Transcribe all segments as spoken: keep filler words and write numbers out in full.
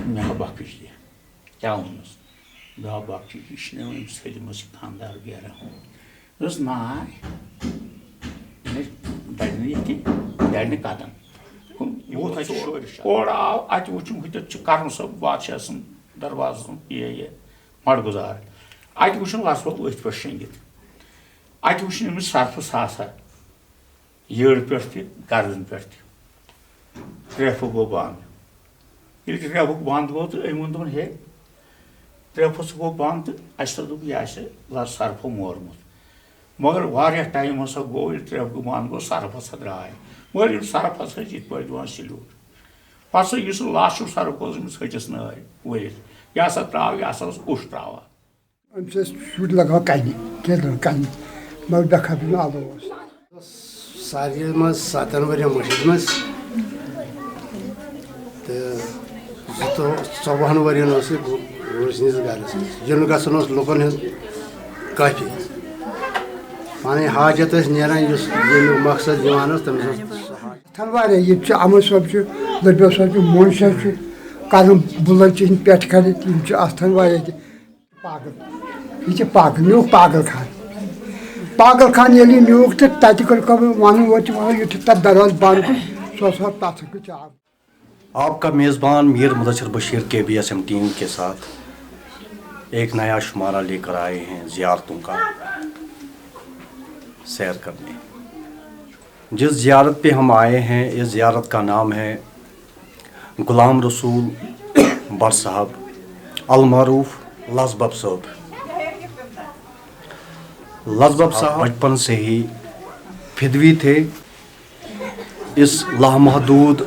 مےٚ ہا بخش دِ۔ کیٛاہ ووٚنُس؟ مےٚ ہا بخش، یہِ چھُنہٕ أمِس تھٔدِ منٛز چھِ خانٛدار بیران۔ دوٚپُس، ناے، مےٚ دَرِ نہٕ ییٚتہِ، دَرِ نہٕ قدم۔ یوٗت حظ چھُ شورٕ شر۔ اورٕ آو، اَتہِ وُچھُم، ہُتٮ۪تھ چھُ کرم صٲب بادشاہ سُنٛد دروازٕ سُنٛد یہِ، یہِ مَڈ گُزار۔ اَتہِ وُچھُم لَژھ وَل أتھۍ پٮ۪ٹھ شۄنٛگِتھ۔ اَتہِ وُچھُم أمِس سرپھٕ ساسا۔ یٔڑ پٮ۪ٹھ تہِ، گردن پٮ۪ٹھ تہِ۔ ٹریفک گوٚو بنٛد۔ ییٚلہِ ٹریفک بنٛد گوٚو تہٕ أمۍ ووٚن، دوٚپُن، ہے، ٹریفک گوٚو بنٛد تہٕ اَسہِ ہسا دوٚپ، یہِ آسہِ لَ-، سرپھو مورمُت۔ مگر واریاہ ٹایم ہسا گوٚو، ییٚلہِ ٹریفک بنٛد گوٚو، سرپھ ہسا درٛاے۔ مگر یِم سرپھ ہسا چھِ یِتھ پٲٹھۍ دِوان سلیوٹ۔ پتہٕ سا یُس سُہ لَش چھُ سرپھ اوس أمِس ۂٹِس نٲرۍ ؤلِتھ، یہِ ہسا ترٛاو، یہِ ہسا اوس اوٚش ترٛاوان۔ أمِس ٲسۍ شُرۍ لگاوان کنہِ، کیندرن کنہِ، مگر بے خبری نہٕ آلو اوس۔ ساروی منٛز ستن ؤرین مٔشیٖد منٛز تہٕ زٕتووُہ، ژۄوُہن ؤرین اوس یہِ گُ-، گُرِس نِس گرس منٛز۔ یُن گژھُن اوس لُکن ہُنٛد کٲفی۔ پنٕنۍ حاجت ٲسۍ نیران، یُس ییٚمیُک مقصد یِوان اوس، تٔمِس اوس سُہ حاجت۔ اَتھن واریاہ، ییٚتہِ چھُ اَمر صٲب چھُ، لٔبیا صٲب چھُ، مونشا چھُ، کرم بُلل چھِ یِہِنٛدۍ پٮ۪ٹھ کھٔنِتھ، یِم چھِ اَتھن واریاہ تہِ۔ پاگل۔ یہِ چھِ پاگل، مےٚ اوس پاگل خان۔ پاگل خان ییٚلہِ یہِ نیوٗکھ تہٕ تَتہِ کٔر کٲم، وَنُن ووت تہِ وَنُن، یُتھُے تَتھ دروازٕ بنٛد کوٚر، سُہ اوس ہورٕ تَتھ سۭتۍ چاو۔ آپ کا میزبان میر مدثر بشیر کے بی ایس ایم ٹیم کے ساتھ ایک نیا شمارہ لے کر آئے ہیں زیارتوں کا سیر کرنے۔ جس زیارت پہ ہم آئے ہیں، اس زیارت کا نام ہے غلام رسول بٹ صاحب، المعروف لذ بب صاحب۔ لذ بب صاحب بچپن سے ہی فدوی تھے۔ اس لامحدود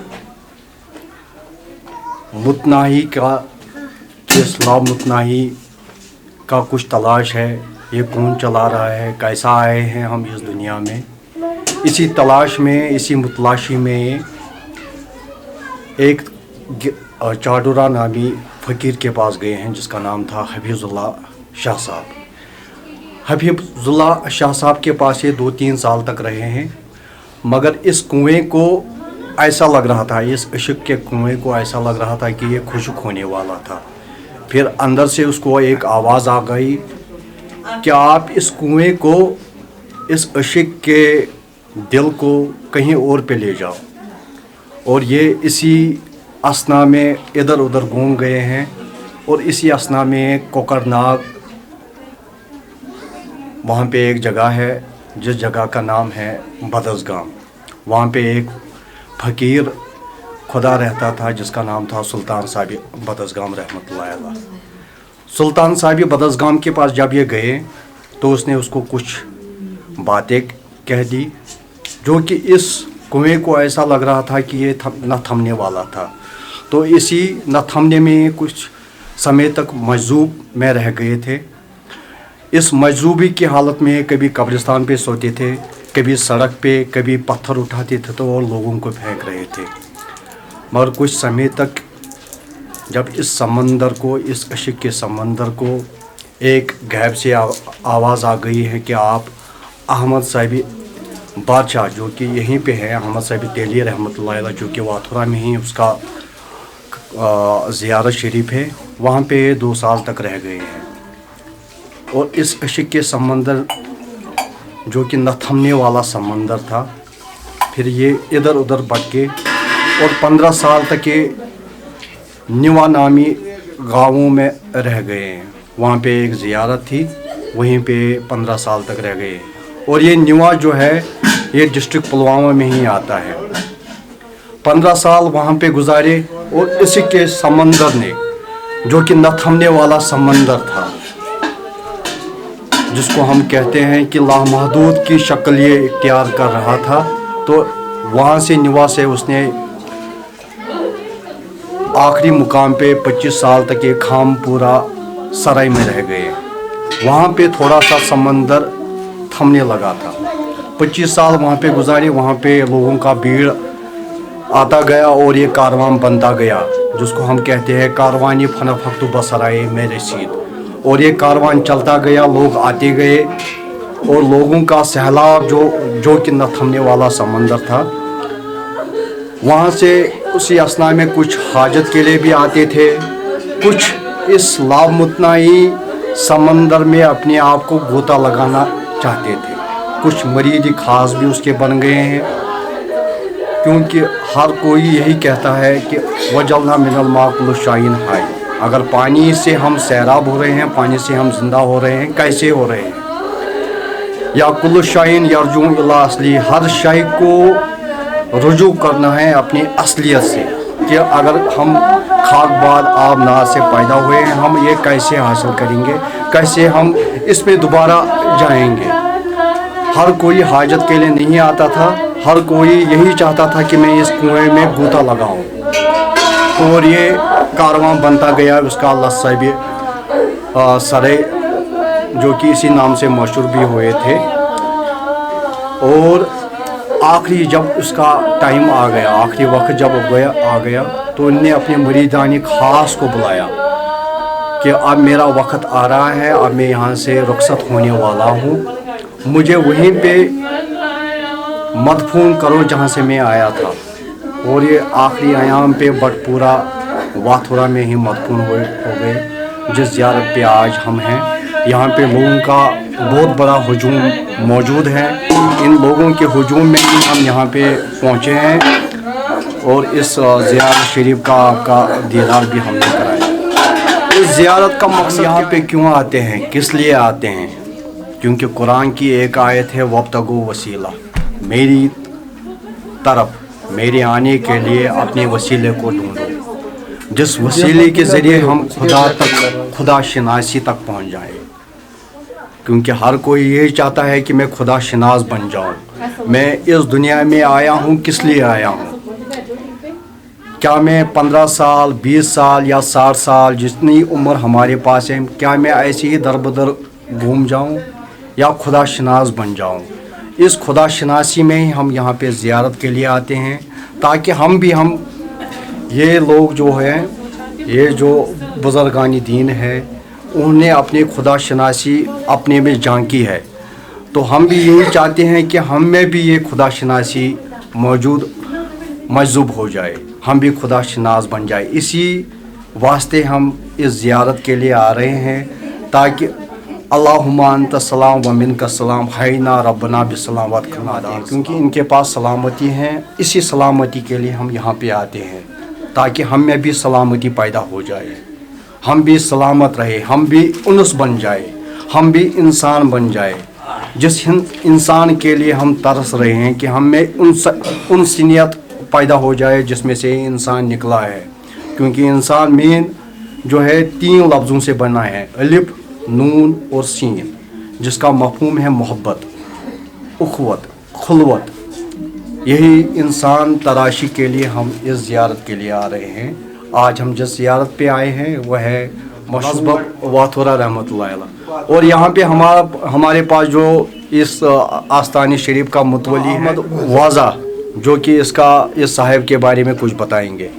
متناہی کا، اس لامتناہی کا کچھ تلاش ہے، یہ کون چلا رہا ہے، کیسا آئے ہیں ہم اس دنیا میں۔ اسی تلاش میں، اسی متلاشی میں ایک گ-، آ، چاڈورا نامی فقیر کے پاس گئے ہیں، جس کا نام تھا حفیظ اللہ شاہ صاحب۔ حفیظ اللہ شاہ صاحب کے پاس یہ دو تین سال تک رہے ہیں، مگر اس کنویں کو ایسا لگ رہا تھا، اس عشق کے کنویں کو ایسا لگ رہا تھا کہ یہ خشک ہونے والا تھا۔ پھر اندر سے اس کو ایک آواز آ گئی کہ آپ اس کنویں کو، اس عشق کے دل کو کہیں اور پہ لے جاؤ۔ اور یہ اسی اثنا میں ادھر ادھر گھوم گئے ہیں، اور اسی اثنا میں کوکر ناگ، وہاں پہ ایک جگہ ہے، جس جگہ کا نام ہے بدس گام۔ وہاں پہ ایک فقیر خدا رہتا تھا، جس کا نام تھا سلطان صاحب بدس گام رحمۃ اللہ علیہ۔ سلطان صاحب بدس گام کے پاس جب یہ گئے تو اس نے اس کو کچھ باتیں کہہ دی، جو کہ اس کنویں کو ایسا لگ رہا تھا کہ یہ تھم-، نہ تھمنے والا تھا۔ تو اسی نہ تھمنے میں کچھ سمے تک مجذوب میں رہ گئے تھے۔ اس مجذوبی کی حالت میں کبھی قبرستان پہ سوتے تھے، کبھی سڑک پہ، کبھی پتھر اٹھاتے تھے تو اور لوگوں کو پھینک رہے تھے۔ مگر کچھ سمے تک جب اس سمندر کو، اس عشق کے سمندر کو ایک غیب سے آ-، آواز آ گئی ہے کہ آپ احمد صاحب بادشاہ، جو کہ یہیں پہ ہیں، احمد صاحب تیلی رحمۃ اللہ علیہ، جو کہ واتھورا میں ہی اس کا، آ، زیارت شریف ہے، وہاں پہ یہ دو سال تک رہ گئے ہیں۔ اور اس عشق کے سمندر، جو کہ نہ تھمنے والا سمندر تھا، پھر یہ ادھر ادھر بھٹکے اور پندرہ سال تک یہ نیوا نامی گاؤں میں رہ گئے ہیں۔ وہاں پہ ایک زیارت تھی، وہیں پہ پندرہ سال تک رہ گئے۔ اور یہ نیوا جو ہے، یہ ڈسٹرکٹ پلوامہ میں ہی آتا ہے۔ پندرہ سال وہاں پہ گزارے اور اسی کے سمندر نے، جو کہ نہ تھمنے والا سمندر تھا، جس کو ہم کہتے ہیں کہ لامحدود کی شکل یہ اختیار کر رہا تھا، تو وہاں سے نیوا سے اس نے آخری مقام پہ پچیس سال تک یہ خام پورا سرائی میں رہ گئے۔ وہاں پہ تھوڑا سا سمندر تھمنے لگا تھا۔ پچیس سال وہاں پہ گزارے، وہاں پہ لوگوں کا بھیڑ آتا گیا اور یہ کاروان بنتا گیا، جس کو ہم کہتے ہیں کاروانی فنا فقت بسرائے میں رسید۔ اور یہ کاروان چلتا گیا، لوگ آتے گئے اور لوگوں کا سیلاب جو، جو کہ نہ تھمنے والا سمندر تھا، وہاں سے उसी असना में कुछ हाजत के लिए भी आते थे, कुछ इस लाभ मुतनाई समंदर में अपने आप को गोता लगाना चाहते थे। कुछ मरीद खास भी उसके बन गए हैं, क्योंकि हर कोई यही कहता है कि वजलना मिनल माकुल शाइन हाय। अगर पानी से हम सैराब हो रहे हैं, पानी से हम जिंदा हो रहे हैं, कैसे हो रहे हैं? या कुल्लु शाइन यरजू इला असली, हर शय को रुजू करना है अपनी असलियत से, कि अगर हम खाक बाद आब नाज से पैदा हुए हैं, हम ये कैसे हासिल करेंगे, कैसे हम इसमें दोबारा जाएंगे। हर कोई हाजत के लिए नहीं आता था, हर कोई यही चाहता था कि मैं इस कुएं में गोता लगाऊं। और ये कारवां बनता गया, उसका अल्लाह साहब सरे, जो कि इसी नाम से मशहूर भी हुए थे। और आखिरी जब उसका टाइम आ गया, आखिरी वक्त जब गया आ गया, तो उनने अपने मुरीदानी खास को बुलाया कि अब मेरा वक्त आ रहा है, अब मैं यहाँ से रुखसत होने वाला हूँ, मुझे वहीं पे मदफून करो जहाँ से मैं आया था। और ये आखिरी आयाम पे बटपुरा वाथुरा में ही मदफून हो, हो गए। जिस जियारत पे आज हम हैं, यहाँ पे लोगों का बहुत बड़ा हुजूम मौजूद है। इन लोगों के हुजूम में ही हम यहाँ पे पहुँचे हैं और इस, अ, जियारत शरीफ का आपका दीदार भी हमने कराया। इस जियारत का मकसद यहाँ पे क्यों आते हैं, किस लिए आते हैं? क्योंकि कुरान की एक आयत है, "वब्तगू वसीला", मेरी तरफ, मेरे आने के लिए अपने वसीले को ढूंढो, जिस वसीले के ज़रिए हम खुदा तक, खुदा शनासी तक पहुँच जाए। क्योंकि हर कोई यही चाहता है कि मैं खुदा शनास बन जाऊँ। मैं इस दुनिया में आया हूँ, किस लिए आया हूँ? क्या मैं पन्द्रह साल, बीस साल या साठ साल, जितनी उम्र हमारे पास है, क्या मैं ऐसे ही दर बदर घूम जाऊं या खुदा शनास बन जाऊं? इस खुदा शनासी में ही हम यहाँ पे ज़ियारत के लिए आते हैं, ताकि हम भी, हम, ये लोग जो हैं, ये जो बुजुर्गानी दीन है, उन्होंने अपनी खुदा शनासी अपने में झांकी है। तो हम भी यही चाहते हैं कि हम में भी ये खुदा शनासी मौजूद, मजजूब हो जाए, हम भी खुदा शनास बन जाए। इसी वास्ते हम इस ज़ियारत के लिए आ रहे हैं, ताकि अल्लाहुम्मा अंत सलाम व मिनका सलाम, हयना रब्बना बिसलाम वदखलना दार, क्योंकि इनके पास सलामती है। इसी सलामती के लिए हम यहाँ पे आते हैं, ताकि हम में भी सलामती पैदा हो जाए, हम भी सलामत रहे, हम भी उनस बन जाए, हम भी इंसान बन जाए। जिस हिं-, इंसान के लिए हम तरस रहे हैं कि हम में उनस-, उनसीनियत पैदा हो जाए, जिसमें से ये इंसान निकला है। क्योंकि इंसान मेन जो है, तीन लफ्ज़ों से बना है, अलिफ, नून और सीन, जिसका मफहूम है मोहब्बत, उखवत, खुलवत। यही इंसान तराशी के लिए हम इस ज़ियारत के लिए आ रहे हैं। आज हम जिस ज़ियारत पे आए हैं, वह है मशरफ वाथुरा रहमतुल्लाह अलैह। और यहाँ पे हमारा, हमारे पास जो इस, अ, आस्तानी शरीफ का मुतवली है, अहमद वाजा, जो कि इसका, इस साहिब के बारे में कुछ बताएंगे।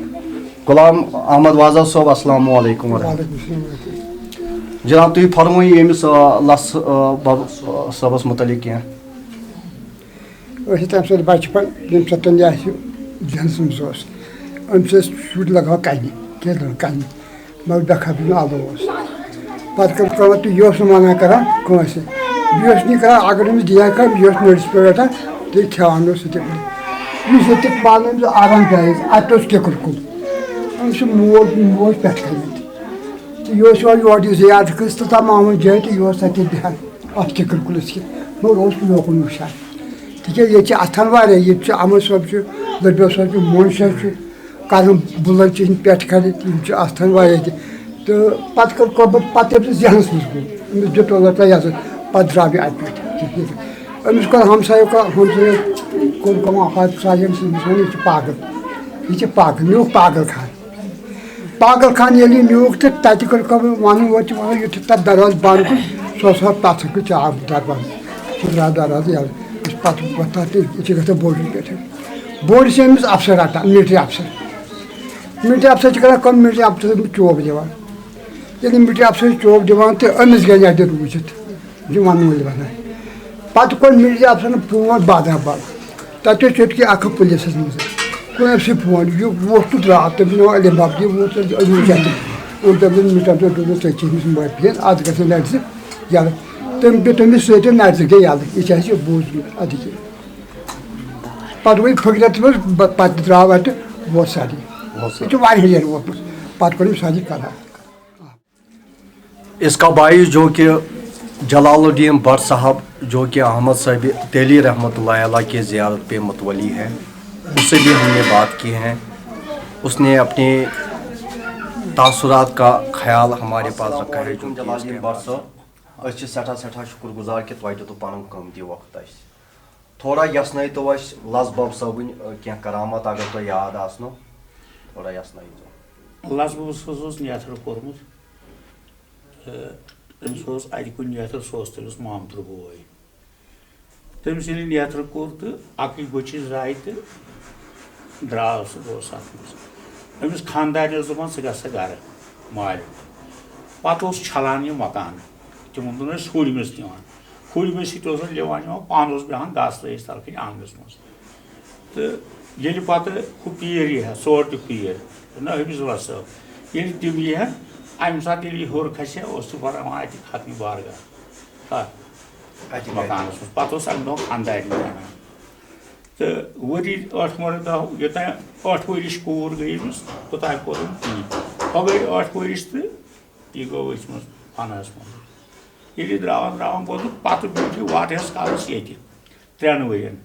गुलाम अहमद वाजा साहब, अस्सलाम वालेकुम वरहमतुल्लाह। वालेकुम अस्सलाम। जनाब, तुम फरमाइए अमिस, अ, लस, अ, बब-, अ, सबस मुतलिक कह। أسۍ ٲسۍ تَمہِ ساتہٕ بَچپَن، ییٚمہِ ساتہٕ یہِ اَسہِ ذہنَس منٛز اوس۔ أمِس ٲسۍ شُرۍ لَگان کَنہِ، کیٛازِ لَگان کَنہِ؟ مگر بے خبری نہٕ اَلہٕ اوس۔ پَتہٕ کٔر کٲم، تہٕ یہِ اوس نہٕ مَنع کَران کٲنٛسہِ۔ یہِ اوس نہٕ کَران، اگر أمِس دِیان کانٛہہ، یہِ اوس نٔرِس پٮ۪ٹھ وَٹان، تہٕ کھٮ۪وان اوس سُہ تہِ۔ یُس ییٚتہِ پانہٕ أمِس آرام جایہِ، اَتہِ اوس کِکُر کُل۔ أمِس چھُ مول موج پٮ۪ٹھ کَنہِ۔ تہٕ یہِ اوس یِوان یورٕ یہِ زیارت کٔژ تہٕ تَمام جایہِ، تہٕ یہِ اوس تَتہِ بیٚہان اَتھ کِکُر کُلِس کِنۍ۔ مگر اوس نہٕ یوکُن وٕچھان۔ تِکیٛازِ ییٚتہِ چھِ اَتھَن واریاہ، ییٚتہِ چھُ احمد صٲب چھُ، لٔبیو صٲب چھُ، مونشا چھُ، کرم بُلل چھِ یِم پٮ۪ٹھ کھالِتھ، یِم چھِ اَتھَن واریاہ تہِ۔ تہٕ پَتہٕ کٔر کٲم، پَتہٕ ییٚلہِ ذہنَس منٛز گوٚو، أمِس دیُت اللہ تعالیٰ یَزَتھ، پَتہٕ درٛاو یہِ اَتہِ پٮ۪ٹھ۔ أمِس کوٚر ہمسایو کا-، ہمسایو کوٚر کٲم، اَکھ آے ساجَن سٕنٛدِس وَنان، یہِ چھِ پاگل، یہِ چھِ پاگل، مےٚ ووٚن پاگل خان۔ پاگل خان ییٚلہِ یہِ نیوٗکھ تہٕ تَتہِ کٔر کٲم، وَنُن ووت تہِ وَنُن، یُتھُے تَتھ دروازٕ بنٛد کوٚر، سُہ اوس ہورٕ پَتھ سۭتۍ ژاو دروازٕ۔ سُہ درٛاو دروازٕ یَلہٕ۔ یہِ چھُ پَتہٕ وۄتھان تہٕ یہِ چھِ گژھان بوجرِ پٮ۪ٹھٕ۔ بوجرِ چھِ أمِس اَفسَر رَٹان، مِلٹرٛی اَفسَر۔ مِلٹرٛی اَفسَر چھِ کَران کٲم، مِلٹرٛی اَفسَر چھِ أمِس چوب دِوان۔ ییٚلہِ مِلٹرٛی اَفسَر چھِ چوب دِوان تہٕ أمِس گٔے نٮ۪برٕ روٗزِتھ، یہِ وَنہٕ وٲلۍ وَنان۔ پَتہٕ کوٚر مِلٹرٛی اَفسَرَن فون بادرہ بَل۔ تَتہِ اوس ییٚتہِ کہِ اَکھ پُلیٖسَس منٛز۔ کوٚر أمۍ سٕے فون، یہِ ووت تہٕ درٛاو، تٔمۍ نِوان علم باب، یہِ ووت تہٕ أمۍ ووت اَتہِ۔ ووٚن تٔمۍ، مےٚ تٔمۍ دوٚپ، دوٚپمَس، "ژےٚ چھِ أمِس مٲفی ہٮ۪ن، اَتھ گژھِ نَرِ زٕ یَلہٕ۔" تٔمۍ پیوٚو تٔمِس سۭتۍ نَرِ زٕ گٔے یَلہٕ، یہِ چھِ اَسہِ بوٗزمُت اَتہِ کہِ۔ پَتہٕ گوٚو یہِ فقیٖرَس منٛز، ب-، پَتہٕ درٛاو اَتہِ، ووت سادی۔ یہِ چھُ واریاہ لَٹہِ ووتمُت، پَتہٕ کوٚر أمۍ سادی قرار۔ اس کا باعث جو کہ جلال الدین بٹ صاحب، جو کہ احمد صاحب تیلی رحمۃ اللہ علیہ کی زیارت پہ متولی ہے، اس سے بھی ہم نے بات کی ہے۔ اس نے اپنے تاثرات کا خیال ہمارے پاس رکھا ہے، جو کہ جلال الدین بٹ صٲب، أسۍ چھِ سٮ۪ٹھاہ، سٮ۪ٹھاہ شُکُر گُزار کہِ تۄہہِ دیُتوٕ پَنُن قۭمتی وقت اَسہِ۔ تھوڑا یَژھنٲیتو اَسہِ لَس بَب صٲبٕنۍ، ٲ، کینٛہہ کرامات، اگر تۄہہِ یاد آسنو، تھوڑا یَژھنٲیتو۔ لَس بَبَس حظ اوس نیتھر کوٚرمُت۔ تہٕ تٔمِس اوس اَتہِ کُنہِ نیتھر، سُہ اوس تٔمِس مامتُر بوے۔ تٔمِس ییٚلہِ نیتھر کوٚر تہٕ اَکٕے بٔچی زاے تہٕ درٛاو سُہ، گوٚو سَتھ منٛز۔ أمِس خانٛدارنہِ ٲس دَپان، "ژٕ گژھ سا گَرٕ مالہِ۔" پَتہٕ اوس چھَلان یہِ مکان، تِمَن دۄہَن ٲسۍ ہُرۍ مِس دِوان۔ ہُرۍ مِس سۭتۍ اوس اَتھ لِوان یِوان، پانہٕ اوس بیٚہوان گاسہٕ ترٛٲوِتھ تَلہٕ کَنہِ آنٛگنَس منٛز۔ تہٕ ییٚلہِ پَتہٕ ہُہ پیٖر یی ہا، ژورٹیُک پیٖر، نہ حٲفظ اللہ صٲب، ییٚلہِ تِم یی ہن، اَمہِ ساتہٕ ییٚلہِ یہِ ہیوٚر کھسہِ ہا، اوس سُہ پَران اَتہِ ختمہِ بارگاہ۔ کَتھ؟ اَتہِ گَرِ۔ مکانَس منٛز۔ پَتہٕ اوس اَمہِ دۄہ خانٛدارنہِ کران۔ تہٕ ؤری ٲٹھ مۄہر دَہ، یوٚتام ٲٹھ ؤرِش کوٗر گٔے أمِس، توٚتام کوٚر أمۍ تی۔ ہۄ گٔے ٲٹھ ؤرِش تہٕ یہِ گوٚو أتھۍ منٛز پَناہَس منٛز۔ ییٚلہِ یہِ درٛاوان درٛاوان گوٚو تہٕ پَتہٕ بیوٗٹھ یہِ واریاہَس کالَس ییٚتہِ، ترٛٮ۪ن ؤرِین۔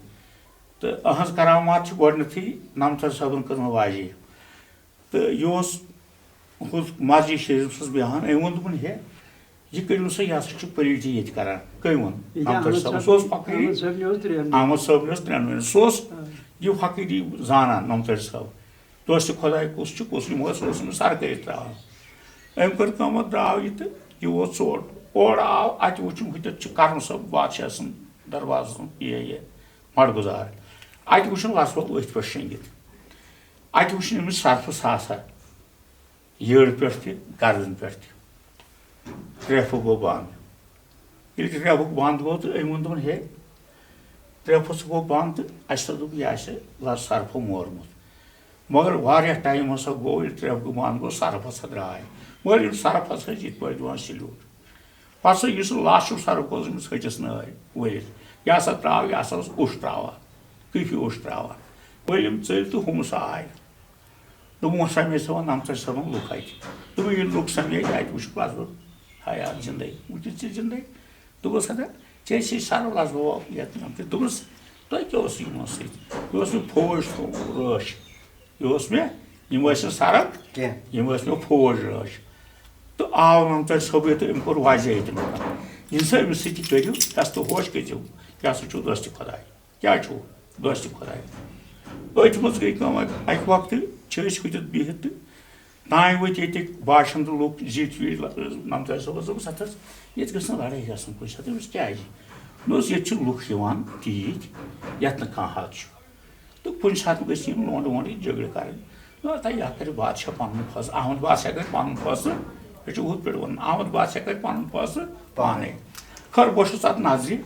تہٕ أہٕنٛز کرامات چھِ گۄڈٕنیتھٕے نمتر صٲبُن کٔرمٕژ واضح۔ تہٕ یہِ اوس ہُتھ مسجد شریفس منٛز بیٚہوان، أمۍ ووٚن، دوٚپُن، "ہے، یہِ کٔرِو سا، یہِ ہسا چھُ پلیٖٹی ییٚتہِ کران۔" کٔمۍ ووٚن؟ یہِ نمتر احمد صٲبن۔ صٲب، سُہ اوس فقیٖری۔ احمد صٲب نیوٗس ترٛٮ۪ن ؤرین۔ احمد صٲب نیوٗس ترٛٮ۪ن ؤرین۔ سُہ اوس آ۔ یہِ فقیٖری زانان، نمتر صٲب۔ دوستِ خۄداے کُس چھُ، کُس نہٕ، مگر سُہ اوس أمِس سرکٲرِتھ ترٛاوان۔ أمۍ کٔر کٲم، درٛاو یہِ تہٕ یہِ ووت سور۔ اورٕ آو، اَتہِ وُچھُن، ہُتٮ۪تھ چھُ کرم صٲب بادشاہ سُنٛد دروازٕ سُنٛد یہِ، یہِ مَڈ گُزار۔ اَتہِ وُچھُن لَژھ وَل أتھۍ پٮ۪ٹھ شۄنٛگِتھ۔ اَتہِ وُچھُن أمِس سرپھٕ ساسا، یٔڈ پٮ۪ٹھ تہِ، گردن پٮ۪ٹھ تہِ۔ کرٛٮ۪پھٕ گوٚو بنٛد۔ ییٚلہِ کرٛٮ۪پھُک بنٛد گوٚو تہٕ أمۍ ووٚن، دوٚپُن، "ہے، کرٛٮ۪پھٕ سُہ گوٚو بنٛد تہٕ اَسہِ ہسا دوٚپ، یہِ آسہِ لَژھ سرپھٕ مورمُت۔" مگر واریاہ ٹایم ہسا گوٚو، ییٚلہِ کرٛٮ۪پھُک بنٛد گوٚو، سرپھ ہسا درٛاے۔ مگر یِم سرپھ ہسا چھِ یِتھ پٲٹھۍ دِوان سلیوٗٹ۔ پَتہٕ سا یُس سُہ لَژھ چھُ، سرپھ اوس أمِس ۂٹِس نٲرۍ ؤلِتھ۔ یہِ ہسا ترٛاو، یہِ ہسا اوس اوٚش ترٛاوان، کٲفی اوٚش ترٛاوان۔ ؤلۍ یِم ژٔلۍ تہٕ ہُم سا آے۔ دوٚپمَس، سَمے ژےٚ وۄنۍ نَمتَے صٲبَن لُکھ اَتہِ۔ دوٚپُن، ییٚلہِ لُکھ سَمے اَتہِ، اَتہِ وٕچھُکھ لَژھ بوٚڑ حیات زِندَے۔ وٕچھِتھ ژٕ زِندَے۔ دوٚپُس، ہَتا، ژےٚ چھے سَرٕ لَژھ بوٚڑ یَتھ نَمتَے۔ دوٚپُس، تۄہہِ کیٛاہ اوس یِمَن سۭتۍ؟ یہِ اوس مےٚ فوج تھوٚومُت رٲچھ۔ یہِ اوس مےٚ، یِم ٲسۍ نہٕ سَرَن کینٛہہ۔ یِم ٲسۍ مےٚ فوج رٲچھ۔ تہٕ آو نَمتَے صٲبٕے تہٕ أمۍ کوٚر واضح ییٚتہِ مےٚ۔ یہِ سا أمِس سۭتۍ تہِ کٔرِو، دَستہٕ ہوش کٔرۍزیو، یہِ ہسا چھُو دوستِ خۄداے۔ کیٛاہ چھُو؟ دوستِ خۄدایہِ۔ أتھۍ منٛز گٔے کٲم، اَکہِ، اَکہِ وقتہٕ چھِ أسۍ ہُتٮ۪تھ بِہِتھ تہٕ تام ؤتھۍ ییٚتِکۍ باشنٛدٕ لُکھ زِٹھۍ وِٹھۍ، نَمتہٕ صٲبَس دوٚپُس، "ہَتہٕ حظ، ییٚتہِ گٔژھ نہٕ لَڑٲے گژھٕنۍ کُنہِ ساتہٕ۔" دوٚپُس، "کیٛازِ؟" مےٚ اوس، ییٚتہِ چھِ لُکھ یِوان تیٖتۍ، یَتھ نہٕ کانٛہہ حد چھُ۔ تہٕ کُنہِ ساتہٕ گٔژھۍ یِم لونٛڈٕ وونٛڈٕ جھگڑٕ کَرٕنۍ۔ نہ، تہٕ یَتھ کَرِ بادشاہ پَنُن فٲصلہٕ۔ احمد بادشاہ کَرِ پَنُن فٲصلہٕ۔ یہِ چھُ ہُتھ پٲٹھۍ وَنان، احمد بادشاہ کَرِ پَنُن فٲصلہٕ پانَے۔ خٲر، بہٕ چھُس اَتھ نظرِ،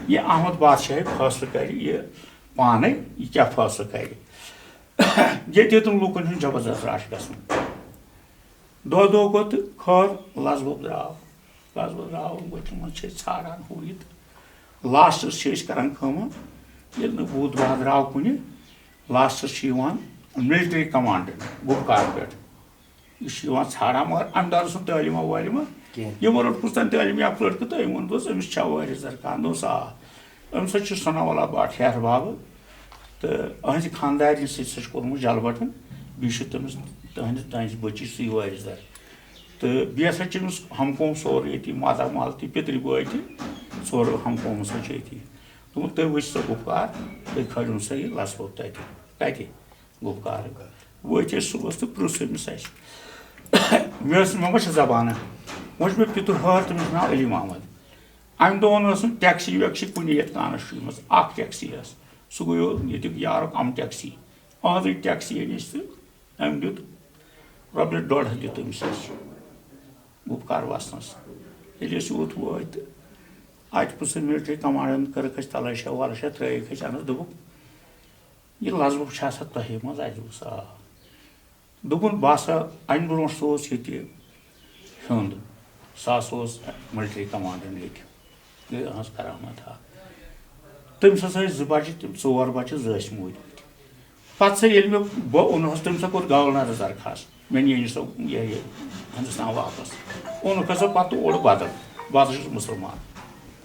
یہِ احمد بادشاہٕے فٲصلہٕ کَرِ یہِ پانَے، یہِ کیٛاہ فٲصلہٕ کَرِ۔ ییٚتہِ ییٚتٮ۪ن لوٗکَن ہُنٛد زبردست رش گژھُن۔ دۄہ دۄہ گوٚو تہٕ خٲر، لَس بوٚب درٛاو۔ لَس بوٚب درٛاو، گوٚو تِمَن چھِ أسۍ ژھانٛڈان ہُہ یہِ تہٕ لاسٹَس چھِ أسۍ کَران کٲم، ییٚلہِ نہٕ بُدھ وار درٛاو کُنہِ، لاسٹَس چھُ یِوان مِلٹری کمانڈَر گُپکار پٮ۪ٹھ۔ یہِ چھُ یِوان ژھانٛڈان، مگر اَمہِ دۄہ اوس نہٕ تعلیٖما وٲلیٖما کینٛہہ۔ یِمو روٚٹ کُس تام تعلیٖم یافتہٕ لٔڑکہٕ تہٕ أمۍ ووٚن، دوٚپُس، أمِس چھا وٲرِث درکار؟ دوٚپُس، آ۔ أمِس حظ چھُ ثناء اللہ بٹ ہیہَر بابہٕ تہٕ أہٕنٛزِ خانٛدارِنہِ سۭتۍ سُہ چھُ کوٚرمُت جلہٕ بَٹُن، بیٚیہِ چھُ تٔمِس تٕہٕنٛدِ، تٕہٕنٛزِ بٔچی سُے وٲرِث در۔ تہٕ بیٚیہِ ہسا چھِ أمِس ہم قوم سورُے ییٚتی، ماتامال تہِ، پِترِ بٲے تہِ، سورُے ہم قوم ہسا چھُ ییٚتی۔ دوٚپُن، "تُہۍ وٕچھ سا گُپکار، تُہۍ کھٲلِو سا یہِ لَس بوٚب تَتہِ۔" کَتہِ؟ گُپکار۔ ؤتھۍ أسۍ صُبحَس تہٕ پرُژھ أمِس اَسہِ۔ مےٚ ٲس، مےٚ ما چھِ زبانہ۔ وۄنۍ چھُ مےٚ پِتُر ہٲر، تٔمِس چھُ ناو علی محمد۔ اَمہِ دۄہَن ٲس نہٕ ٹیکسی ویکسی کُنہِ یَتھ کانَسچُوَنسی منٛز۔ اَکھ ٹیکسی ٲس۔ سُہ گوٚو ییٚتیُک یارُک اَمہٕ ٹیکسی۔ أہٕنٛزٕے ٹیکسی أنۍ أسۍ تہٕ أمۍ دیُت رۄپیَس ڈۄڈ ہَتھ دیُت أمِس اَسہِ گُپکار وَسنَس۔ ییٚلہِ أسۍ یوٗت وٲتۍ تہٕ اَتہِ پرٛژھ مِلٹری کمانڈَن، کٔرٕکھ اَسہِ تلٲشا ولٲشا، ترٛٲیِکھ اَسہِ اَنٛدَر، دوٚپُکھ، یہِ لزبُک چھا سا تۄہے منٛز؟ اَسہِ دوٚپُس، آ۔ دوٚپُن، بہٕ ہسا، اَمہِ برونٛٹھ سُہ اوس ییٚتہِ ہیوٚنٛد، سُہ ہسا اوس ملٹری کمانڈر ییٚتہِ، یہِ ٲس کرامت اکھ۔ تٔمِس ہسا ٲسۍ زٕ بچہِ، تِم ژور بچہِ، زٕ ٲسۍ موٗدمٕتۍ۔ پتہٕ سا ییٚلہِ مےٚ، بہٕ اوٚنہَس، تٔمۍ سا کوٚر گورنرس درخاست، مےٚ نِیِو سا یہِ، یہِ ہندوستان واپس۔ اوٚنُکھ ہسا پتہٕ اورٕ بدل، بہٕ ہسا چھُس مُسلمان۔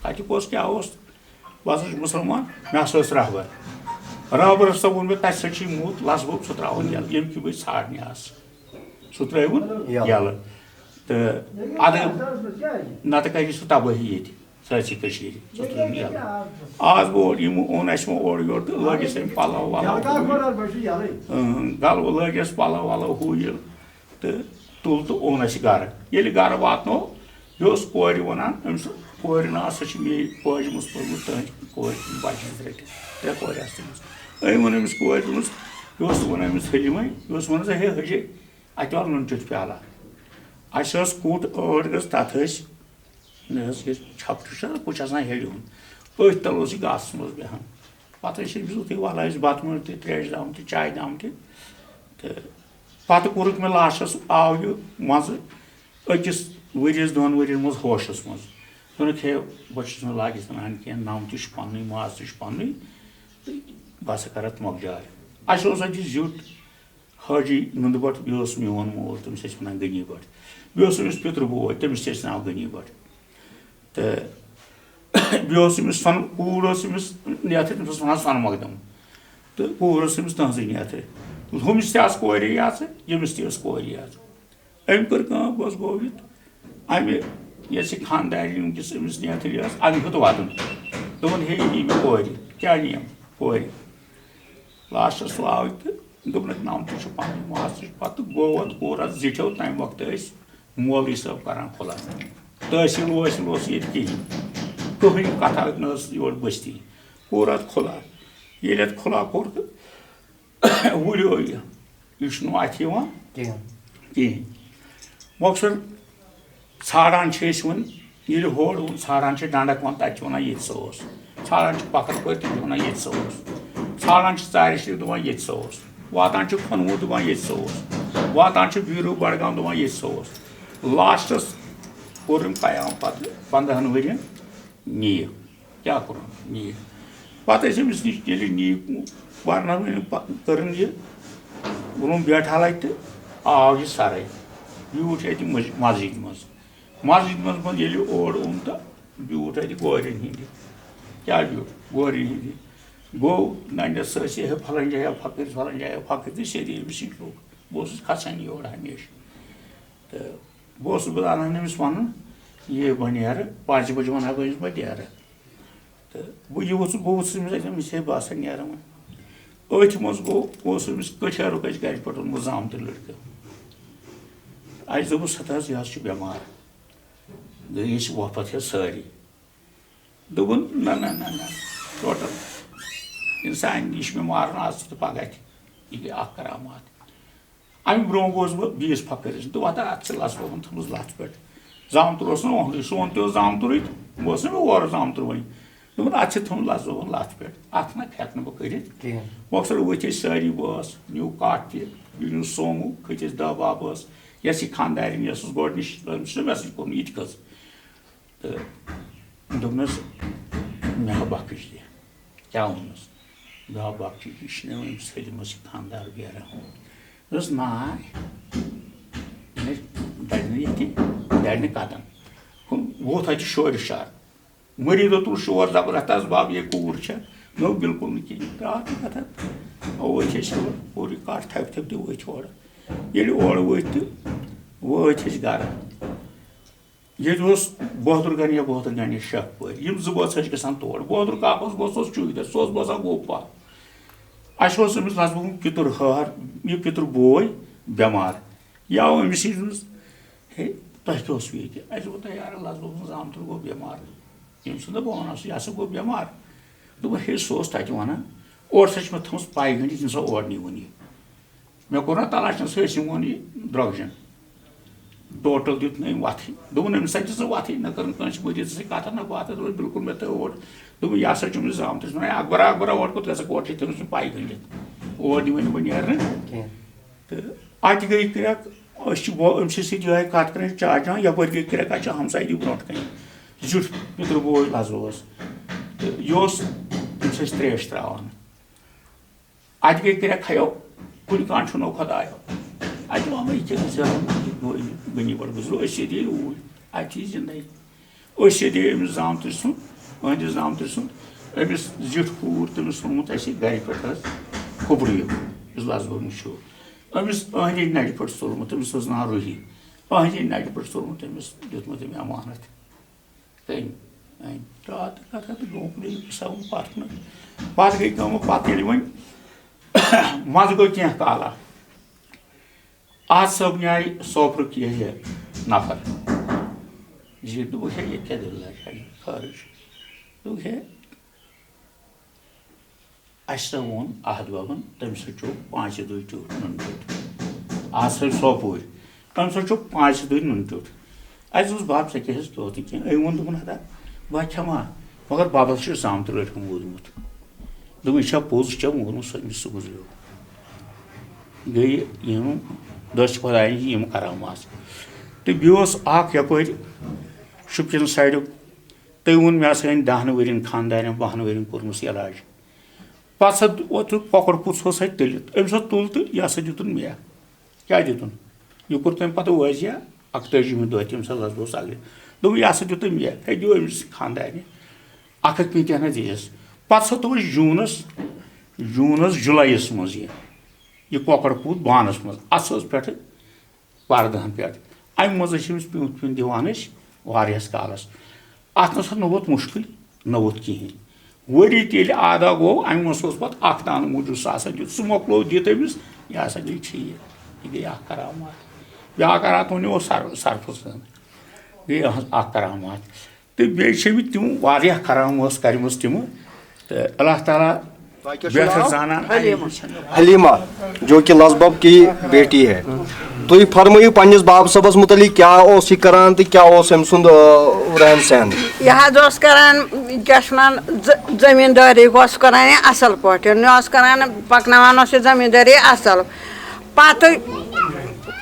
تتہِ کۄس کیٛاہ اوس؟ بہٕ ہسا چھُس مُسلمان، مےٚ ہسا ٲس رہبر۔ رہبرس ہسا ووٚن مےٚ، تَتہِ سا چھُے موٗد، لَس گوٚو، سُہ ترٛاوُن یَلہٕ، ییٚمہِ کہِ بہٕ ژھانٛڈنہِ آسہٕ۔ سُہ ترٛٲوُن یَلہٕ۔ یَلہٕ۔ تہٕ اَدٕ نتہٕ کَرِ سُہ تبٲہی ییٚتہِ، سٲرسٕے کٔشیٖرِ۔ سُہ ترٛٲوُن یَلہٕ۔ آز گوٚو یِمو اوٚن اَسہِ وۄنۍ اورٕ یورٕ تہٕ لٲگۍ اَسہِ أمۍ پَلو وَلو۔ اۭں، گَلہٕ لٲگۍ اَسہِ پَلو وَلو ہُہ یہِ۔ تہٕ تُل تہٕ اوٚن اَسہِ گَرٕ۔ ییٚلہِ گَرٕ واتنوو، یہِ اوس کورِ وَنان، أمِس کورِ ناو، سۄ چھِ مے پٲجمٕژ پٔرمٕژ، تٔہٕنٛدِ کورِ ہٕنٛدۍ بَچہِ زٕ ترٛےٚ تہِ، ترٛےٚ کورِ آسہٕ تٔمِس۔ أمۍ ووٚن أمِس کورِ، دوٚپمَس، یہِ اوس وَنان أمِس حلیٖمَے، یہِ اوس وَنان زِ، ہے حجے، اَتہِ آو نُن چیوٚٹ پیالہ۔ اَسہِ ٲس کوٚٹ ٲٹھ گٔژھ، تَتھ ٲسۍ، مےٚ ٲس یہِ چھَپٹہٕ چھُ آسان، ہُہ چھُ آسان ہیٚرِ ہُنٛد۔ أتھۍ تَل اوس یہِ گاسَس منٛز بیٚہان۔ پَتہٕ ٲسۍ أمِس یُتھُے وَلہٕ ٲسۍ بَتہٕ مُنٛڈ تہِ، ترٛیشہِ دام تہِ، چایہِ دام تہِ۔ تہٕ پتہٕ کوٚرُکھ مےٚ لاسٹس، آو یہِ منٛزٕ أکِس ؤریَس دۄن ؤرین منٛز ہوشس منٛز۔ دوٚپُکھ، ہے، بہٕ چھُس نہٕ لاگہِ سنان کینٛہہ، نَو تہِ چھُ پننُے، ماز تہِ چھُ پننُے، تہٕ بہٕ ہسا کرٕ اتھ مۄکجار۔ اَسہِ اوس اَتہِ زیُٹھ حٲجی نُندٕ بٹ، بیٚیہِ اوس میون مول، تٔمِس ٲسۍ ونان غنی بٹ، بیٚیہِ اوس أمِس پِتُر بوے، تٔمِس تہِ ٲسۍ ناو غنی بٹ۔ تہٕ بیٚیہِ اوس أمِس سۄنہٕ، کوٗر ٲس أمِس نیتھٕر، تٔمِس اوس وَنان سۄنہٕ مۄقدم۔ تہٕ کوٗر ٲس أمِس تٕہٕنٛزٕے نیتھٕر۔ ہُمِس تہِ آسہٕ کورِ یاژٕ، ییٚمِس تہِ ٲس کورِ یاژٕ۔ أمۍ کٔر کٲم، بہٕ اوسُس گوٚو یُتھ، اَمہِ یۄس یہِ خانٛدارِنۍ وٕنکیٚس أمِس نیتھٕر ٲس، اَمہِ ہیوٚت وَدُن۔ دوٚپُن، ہے، یہِ نِیِو کورِ۔ کیٛاہ نِیَم کورِ؟ لاسٹَس سُہ آو تہٕ دوٚپنَکھ، نَو تہِ چھُ پَنُن، ماز تہِ چھُ پَتہٕ۔ گوٚو اَتھ، کوٚر اَتھ زِٹھیو، تَمہِ وقتہٕ ٲسۍ مولوی صٲب کران خُلا۔ تحصیٖل وحصیٖل اوس ییٚتہِ کِہیٖنۍ، کٕہٕنۍ کَتھا نہ ٲس یور بٔستی۔ کوٚر اَتھ خُلا۔ ییٚلہِ اَتھ خُلا کوٚر تہٕ وُڑیو یہِ، یہِ چھُنہٕ اَتھِ یِوان کِہیٖنۍ۔ کِہیٖنۍ۔ مۄخصر ژھانٛڈان چھِ أسۍ وۄنۍ، ییٚلہِ ہورٕ وۄنۍ ژھانٛڈان چھِ ڈنڈک وۄنۍ، تَتہِ چھِ وَنان ییٚتہِ سا اوس۔ ژھانٛڈان چھِ پَکھر پورِ، تَتہِ چھِ وَنان ییٚتہِ سا اوس۔ ژھانٛڈان چھِ ژارِ شریٖف، دَپان ییٚتہِ سا اوس۔ واتان چھِ کھۄنہٕ موٗ، دَپان ییٚتہِ سا اوس۔ واتان چھِ بیٖروٗ بڈگام، دَپان ییٚتہِ سا اوس۔ لاسٹَس کوٚر أمۍ قیام پَتہٕ پنٛداہَن ؤرِین نیٖک۔ کیٛاہ کوٚرُن؟ نیٖک۔ پَتہٕ ٲسۍ أمِس نِش ییٚلہِ نیٖک پَرناوٕنۍ، پَ-، کٔرٕن یہِ، ووٚنُن بیٹھا لَتہِ تہٕ آو یہِ سَرَے۔ بیوٗٹھ اَتہِ مٔج-، مسجدِ منٛز۔ مسجدِ منٛز، منٛز ییٚلہِ یہِ اورٕ اوٚن تہٕ بیوٗٹھ اَتہِ گورٮ۪ن ہِنٛدِ۔ کیٛاہ بیوٗٹھ؟ گورٮ۪ن ہِنٛدِ۔ گوٚو نَنٮ۪س سۭتۍ سۭتۍ، ہے، فَلٲنۍ جایہِ آو فقیٖر، فَلٲنۍ جایہِ آو فقیٖر، تہٕ سیٚدِ أمِس نِش لوٚگ۔ بہٕ اوسُس کھسان یور ہمیشہِ۔ تہٕ بہٕ اوسُس، بہٕ اَنان أمِس وَنُن، یہِ بہٕ نیرٕ، پانٛژِ بَجہِ وَنہٕ ہا بہٕ أمِس، بہٕ نیرٕ۔ تہٕ بہٕ یہِ ووٚتھُس، بہٕ ووٚتھُس أمِس اَتہِ، أمِس ہے بہٕ ہسا نیرٕ وۄنۍ۔ أتھۍ منٛز گوٚو، اوس أمِس کٔٹھیارُک اَسہِ گَرِ پٮ۪ٹھ اوٚنمُت زامتٕر لٔڑکہٕ۔ اَسہِ دوٚپُس، ہَتہٕ حظ، یہِ حظ چھُ بٮ۪مار۔ گٔے أسۍ وۄپَتھ ہٮ۪تھ سٲری۔ دوٚپُن، نہ، نہ، نہ، نہ، ٹوٹل۔ اِنسان، یہِ چھُ مےٚ مارُن آز تہٕ پَگاہ تہِ۔ یہِ گٔے اَکھ کرامات۔ اَمہِ برونٛہہ گوس بہٕ بیٚیِس فقیٖرَس نِش۔ دوٚپُن، ہتا، اَتھ چھِ لَژھ لوگمُت تھٲومٕژ لَژھ پٮ۪ٹھ۔ زامتُر اوس نہٕ اُہُنٛدُے، سون تہِ اوس زامتُرٕے تہٕ بہٕ اوسُس نہٕ اورٕ زامتُر وۄنۍ۔ دوٚپُن، اَتھ چھِ تھٲومٕژ لَژھ لوگمُت لَژھ پٮ۪ٹھ، اَتھ نہ ہٮ۪کہٕ نہٕ بہٕ کٔرِتھ۔ کِہیٖنۍ۔ مۄخصر ؤتھۍ أسۍ سٲری، بہٕ ٲس، نیوٗ کَٹھ تہِ، بیٚیہِ نیوٗ سوموٗ، کھٔتۍ أسۍ دَہ باہ بٲژ۔ یۄس یہِ خانٛدارِنۍ ٲسٕس گۄڈٕنِچ، تٔمِس چھُنہ مےٚ سۭتۍ کوٚرمُت یہِ تہِ کٔژ۔ تہٕ دوٚپنَس، مےٚ ہا بخٕش دِ۔ کیٛاہ ووٚنُس؟ مےٚ ہا بخٕش، یہِ چھُنہٕ وۄنۍ أمِس سٲلِمَس یہِ خانٛدار بیران۔ دوٚپُس، نا، مےٚ دَرِ نہٕ ییٚتہِ، دَرِ نہٕ کَتَن۔ ہُم ووت اَتہِ شورِ شَر۔ مٔریٖدو تُل شور زبردست، بَب، یے کوٗر چھےٚ۔ مےٚ دوٚپ، بِلکُل نہٕ کِہیٖنۍ۔ درٛاو تہٕ پَتہٕ ؤتھۍ أسۍ یورٕ، کوٚر یہِ کَٹھ تھَپہِ تھَپہِ تہٕ ؤتھۍ اورٕ۔ ییٚلہِ اورٕ ؤتھۍ تہٕ وٲتۍ أسۍ گَرٕ۔ ییٚتہِ اوس بہادُر گنج یا بہادُر گنج شاہ پورِ۔ یِم زٕ بٲژ ٲسۍ گژھان تور۔ بہادُر کاک اوس، بہٕ اوسُس چوٗکیدار، سُہ اوس باسان گوٚو پَتھ۔ اَسہِ اوس أمِس لَس بوٚگمُت پِتُر ہار، یہِ پِتُر بوے بٮ۪مار۔ یہِ آو أمِس نِش، دوٚپنَس، ہے، تۄہہِ کیٛاہ اوسوٕ ییٚتہِ؟ اَسہِ دوٚپ، تۄہہِ یارٕ، لَس بوٚگمُت زامتُر گوٚو بٮ۪مار۔ ییٚمۍ سُنٛد نہٕ بہٕ وَنان سُہ، یہِ ہسا گوٚو بٮ۪مار۔ دوٚپُن، ہے، سُہ اوس تَتہِ وَنان، اورٕ سا چھِ مےٚ تھٲومٕژ پَے گٔنٛڈِتھ، ییٚمۍ سا اورٕ نِوُن یہِ۔ مےٚ کوٚر نہ تلاش، نہ سٲرسٕے ووٚن یہِ درٛۄگجن۔ ٹوٹل دیُت نہٕ أمۍ وۄتھٕے۔ دوٚپُن، أمِس سۭتۍ دِژ نہٕ وۄتھٕے، نہ کٔرٕن کٲنٛسہِ مٔریٖضَس سۭتۍ کَتھ، نہ باتھ، دوٚپُن، بِلکُل مےٚ تھٲو اوٹ۔ دوٚپُن، یہِ ہسا چھُ أمِس زامتٕرۍ سُنٛد۔ اکبرا، اکبرا، اورٕ کوٚت گژھکھ؟ اورٕ چھِ تٔمِس چھُنہٕ پَے گٔنٛڈِتھ۔ اور دِوان نہٕ بہٕ نیرنہٕ۔ کینٛہہ۔ تہٕ اَتہِ گٔے کرٛٮ۪کھ، أسۍ چھِ گۄ-، أمۍ سٕے سۭتۍ یِہوٚے کَتھ کَران، چاے چٮ۪وان، یَپٲرۍ گٔے کرٛٮ۪کھ، اَتہِ چھُ ہمسایہِ تہِ برونٛٹھ کَنہِ۔ زیُٹھ پِتُر بوے لَزوس۔ تہٕ یہِ اوس أمِس اَسہِ ترٛیش ترٛاوان۔ اَتہِ گٔے کرٛٮ۪کھ، ہیو، کُنہِ کانٛہہ چھُنو خۄدایو۔ اَتہِ وَنو، یہِ کیٛاہ زیادٕ غنی بَٹ گُزریو، أسۍ ییٚتی اوٗرۍ، اَتہِ چھِ یہِ زِندَے۔ أسۍ ییٚتہِ أمِس زامتٕرۍ سُنٛد، أہٕنٛدِس زامتٕرۍ سُنٛد، أمِس زِٹھ کوٗر، تٔمِس ووٚنمُت اَسہِ گَرِ پٮ۪ٹھ حظ کھوٚپرٕ یہِ، یُس لَزبوٚرمُت چھُ۔ أمِس أہٕنٛدِ نَرِ پٮ۪ٹھ ژوٚلمُت، تٔمِس ٲس ناو روحی۔ أہٕنٛدِ نَرِ پٮ۪ٹھ ژوٚلمُت، أمِس دیُتمُت أمۍ اَمانَت۔ تٔمۍ، أمۍ ترٛاو تہٕ کَتھ کَتھ گوٚو مےٚ یہِ سَوُن پَتھ کُن۔ پَتہٕ گٔے کٲم، پَتہٕ ییٚلہِ وۄنۍ منٛزٕ گوٚو کینٛہہ کالا، آز صٲبنہِ آیہِ سوپرُک یہِ، یہِ نفر۔ زِ دوٚپُکھ، "ہے، ییٚتہِ کیٛاہ دٔلیٖلہ چھےٚ؟ خٲرٕے چھُ۔" دوٚپُکھ، "ہے، اَسہِ سا ووٚن احد بابن، تٔمۍ سا چوٚو پانٛژِ دۄہہِ ٹیوٚٹھ، نُن ٹیوٚٹھ۔ آز سا سوپور، تٔمۍ سا چوٚو پانٛژِ دۄہہِ نُن ٹیوٚٹھ۔" اَسہِ دوٚپُس، "بَب، ژےٚ کیٛاہ حظ تیوٚتھ نہٕ کینٛہہ؟" أمۍ ووٚن، دوٚپُن، "ہتا، بہٕ ہا کھٮ۪مہٕ ہا، مگر بَبَس چھُ زامتٕرۍ لٔڑکہٕ موٗدمُت۔" دوٚپُن، "یہِ چھا پوٚز؟ ژےٚ چھا ووٚنمُت سُہ أمِس سُہ گُزریو؟" گٔے یِم دٔسۍ خۄدایَن یِم کرامات۔ تہٕ بیٚیہِ اوس اَکھ یَپٲرۍ شُپین سایڈُک، تٔمۍ ووٚن، مےٚ ہسا أنۍ دَہَن ؤرِین خانٛدارٮ۪ن، بَہَن ؤرِین کوٚرمَس علاج۔ پَتہٕ ہسا ووت کۄکُر پوٚژھ اوس اَتہِ تٔلِتھ، أمۍ سا تُل تہٕ یہِ ہسا دیُتُن مےٚ۔ کیٛاہ دیُتُن؟ یہِ کوٚر تٔمۍ پَتہٕ وٲضح اَکتٲجِمہِ دۄہ، تٔمۍ سا لَس گوٚو سَگرِ۔ دوٚپُن، یہِ ہسا دیُت تٔمۍ مےٚ، ہے، دِیِو أمِس خانٛدارنہِ۔ اَکھ اَکھ پیٖنتہِ ہنا دِیَس۔ پَتہٕ ہسا تھوٚو اَسہِ جوٗنَس، جوٗنَس، جُلایَس منٛز یہِ، یہِ کۄکَر پوٗت بانَس منٛز۔ اَتھ ٲس پٮ۪ٹھٕ پردہن پٮ۪ٹھ۔ اَمہِ منٛز ٲسۍ أمِس پیوٗنت پیوٗنت دِوان أسۍ واریاہس کالس۔ اَتھ نہ سا نہ ووت مُشکِل، نہ ووت کِہینۍ۔ ؤری تہِ ییٚلہِ آدا گوٚو، اَمہِ منٛز اوس پَتہٕ اکھ دانہٕ موٗجوٗد سُہ آسان دیُت، سُہ مۄکلوو دِتھ أمِس، یہِ ہسا گٔے ٹھیٖک۔ یہِ گٔے اکھ کرامات۔ بیٛاکھ کرامات ووٚن یہِ اوس سر-، سرفہٕ سٕنٛز۔ گٔے یِہٕنٛز اکھ کرامات۔ تہٕ بیٚیہِ چھِ مےٚ تِم واریاہ کرامٲژ کَرِمَژ تِمہٕ۔ تہٕ اللہ تعالیٰ بہتر زانان۔ حلیمہ، جو کہ لزبب کی بیٹی ہے۔ تُہۍ فرمٲیِو پننِس باب صٲبَس مُتعلِق، کیٛاہ اوس یہِ کران تہٕ کیٛاہ اوس أمۍ سُنٛد، آ، رہن سہن؟ یہِ حظ اوس کران، کیٛاہ چھِ وَنان، ز-، زٔمیٖندٲری اوس کران یہِ اَصٕل پٲٹھۍ۔ یہِ اوس کران، پَکناوان اوس یہِ زٔمیٖندٲری اَصٕل۔ پَتہٕ،